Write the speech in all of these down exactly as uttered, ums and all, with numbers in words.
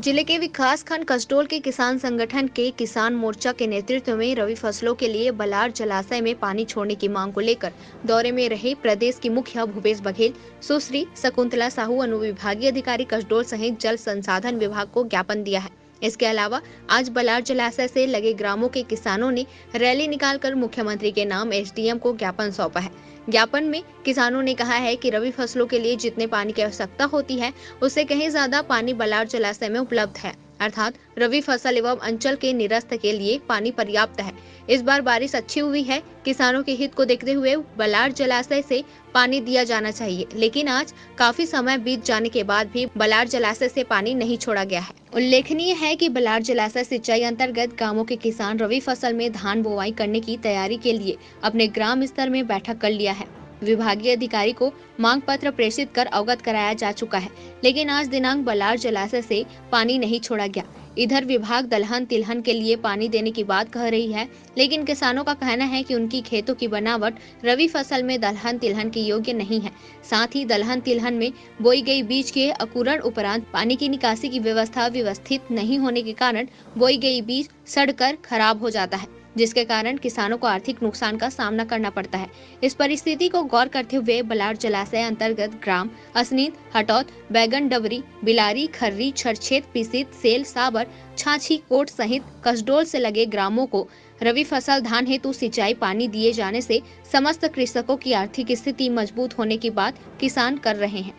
जिले के विकासखंड कसडोल के किसान संगठन के किसान मोर्चा के नेतृत्व में रबी फसलों के लिए बलार जलाशय में पानी छोड़ने की मांग को लेकर दौरे में रहे प्रदेश की मुखिया भूपेश बघेल, सुश्री शकुंतला साहू, अनुविभागीय अधिकारी कसडोल सहित जल संसाधन विभाग को ज्ञापन दिया है। इसके अलावा आज बलार जलाशय से लगे ग्रामों के किसानों ने रैली निकालकर मुख्यमंत्री के नाम एसडीएम को ज्ञापन सौंपा है। ज्ञापन में किसानों ने कहा है कि रबी फसलों के लिए जितने पानी की आवश्यकता होती है, उससे कहीं ज्यादा पानी बलार जलाशय में उपलब्ध है, अर्थात रबी फसल एवं अंचल के निरस्त के लिए पानी पर्याप्त है। इस बार बारिश अच्छी हुई है। किसानों के हित को देखते हुए बलार जलाशय से पानी दिया जाना चाहिए, लेकिन आज काफी समय बीत जाने के बाद भी बलार जलाशय से पानी नहीं छोड़ा गया है। उल्लेखनीय है कि बलार जलाशय सिंचाई अंतर्गत गांवों के किसान रबी फसल में धान बुवाई करने की तैयारी के लिए अपने ग्राम स्तर में बैठक कर लिया है। विभागीय अधिकारी को मांग पत्र प्रेषित कर अवगत कराया जा चुका है, लेकिन आज दिनांक बलार जलाशय से पानी नहीं छोड़ा गया। इधर विभाग दलहन तिलहन के लिए पानी देने की बात कह रही है, लेकिन किसानों का कहना है कि उनकी खेतों की बनावट रबी फसल में दलहन तिलहन के योग्य नहीं है। साथ ही दलहन तिलहन में बोई गई बीज के अंकुरण उपरांत पानी की निकासी की व्यवस्था व्यवस्थित नहीं होने के कारण बोई गई बीज सड़कर खराब हो जाता है, जिसके कारण किसानों को आर्थिक नुकसान का सामना करना पड़ता है। इस परिस्थिति को गौर करते हुए बलार जलाशय अंतर्गत ग्राम असनीत, हटौत, बैगन डबरी, बिलारी, खर्री, छरछेत, पिसित, सेल, साबर, छाछी, कोट सहित कसडोल से लगे ग्रामों को रबी फसल धान हेतु सिंचाई पानी दिए जाने से समस्त कृषकों की आर्थिक स्थिति मजबूत होने की बात किसान कर रहे हैं।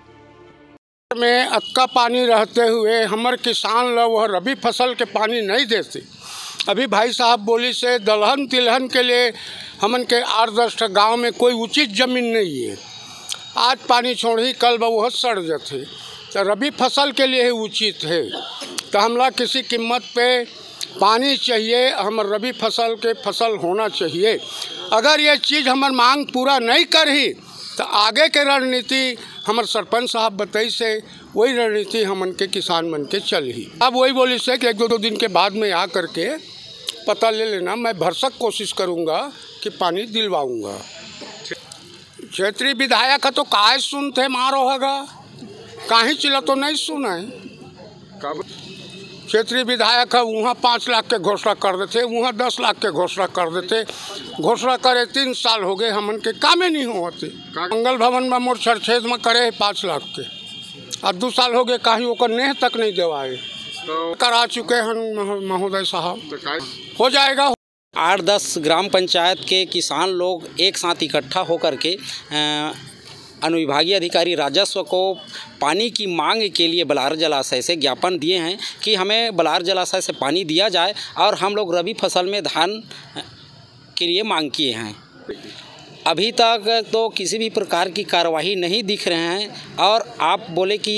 में अतका पानी रहते हुए हमर किसान ल वह रबी फसल के पानी नहीं देते। अभी भाई साहब बोली से दलहन तिलहन के लिए हमन के आठ दस ठो गांव में कोई उचित जमीन नहीं है। आज पानी छोड़ही, कल बा वह सड़ जाते। तो रबी फसल के लिए ही उचित है। तो हमला किसी कीमत पे पानी चाहिए, हमर रबी फसल के फसल होना चाहिए। अगर ये चीज़ हमर मांग पूरा नहीं करही तो आगे के रणनीति हमर सरपंच साहब बताई से वही रणनीति हमन के किसान मन के चलही। अब वही बोली से कि एक दो, दो दिन के बाद में आ करके पता ले लेना, मैं भरसक कोशिश करूँगा कि पानी दिलवाऊँगा। क्षेत्रीय विधायक ह तो काय सुनथे मारो हगा, काहीच ल तो नहीं सुनय। क्षेत्रीय विधायक ह उहाँ पाँच लाख के घोषणा कर देथे, उहाँ दस लाख के घोषणा कर देथे। घोषणा करे तीन साल हो गए, हमन के कामे नहीं होवत हे। मंगल भवन में मोर छरछेद में करे हे पाँच लाख के, आ दू साल हो गए, काहीं ओकर नेह तक नहीं देवाए। करा चुके हन महो-, महोदय साहब, हो जाएगा। आठ दस ग्राम पंचायत के किसान लोग एक साथ इकट्ठा होकर के, अ, अनुविभागीय अधिकारी राजस्व को पानी की मांग के लिए बलार जलाशय से ज्ञापन दिए हैं कि हमें बलार जलाशय से पानी दिया जाए और हम लोग रबी फसल में धान के लिए मांग किए हैं। अभी तक तो किसी भी प्रकार की कार्रवाई नहीं दिख रहे हैं। और आप बोले कि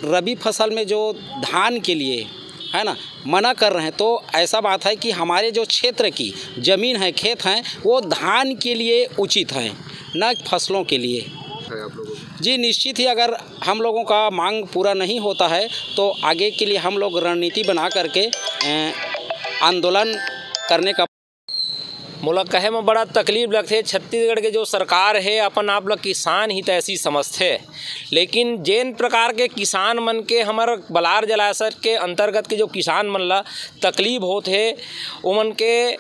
रबी फसल में जो धान के लिए, है ना, मना कर रहे हैं, तो ऐसा बात है कि हमारे जो क्षेत्र की ज़मीन है, खेत हैं, वो धान के लिए उचित हैं, न फसलों के लिए। जी, निश्चित ही अगर हम लोगों का मांग पूरा नहीं होता है तो आगे के लिए हम लोग रणनीति बना करके, अ, आंदोलन करने का। मोला कहे म बड़ा तकलीफ लगथे, छत्तीसगढ़ के जो सरकार हे, अपन आप ल किसान हितैषी समझथे, लेकिन जेन प्रकार के किसान मन के, हमर बलार जलाशय के अंतर्गत के जो किसान मन ल तकलीफ होत हे, ओमन के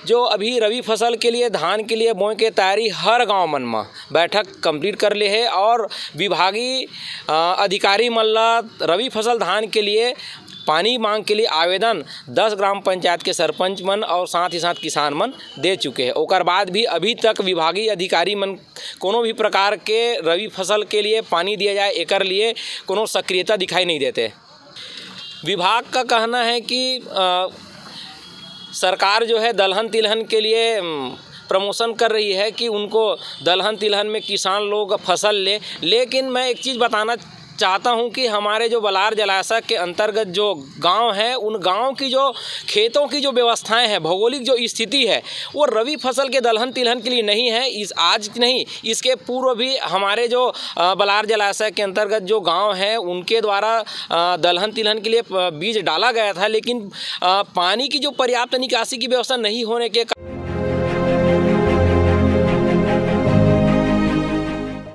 जो अभी रबी फसल के लिए, धान के लिए बोए के तैयारी हर गांव मन म बैठक complete कर ले हे और विभागीय, अ, अधिकारी मन ल रबी फसल धान के लिए पानी मांग के लिए आवेदन दस ग्राम पंचायत के सरपंच मन और साथ ही साथ किसान मन दे चुके हैं। ओकर बाद भी अभी तक विभागीय अधिकारी मन कोनो भी प्रकार के रबी फसल के लिए पानी दिया जाए, एकर लिए कोनो सक्रियता दिखाई नहीं देते। विभाग का कहना है कि, अ, सरकार जो है दलहन तिलहन के लिए, अम, promotion कर रही है कि उनको दलहन तिलहन में किसान लोग फसल ले, लेकिन मैं एक चीज़ बताना चाहता हूं कि हमारे जो बलार जलाशय के अंतर्गत जो गांव है, उन गांव की जो खेतों की जो व्यवस्थाएं हैं, भौगोलिक जो स्थिति है, वो रबी फसल के दलहन तिलहन के लिए नहीं है। इस आज नहीं, इसके पूर्व भी हमारे जो, अ, बलार जलाशय के अंतर्गत जो गांव है, उनके द्वारा, अ, दलहन तिलहन के लिए, अ, बीज डाला गया था, लेकिन, अ, पानी की जो पर्याप्त निकासी की व्यवस्था नहीं होने के कारण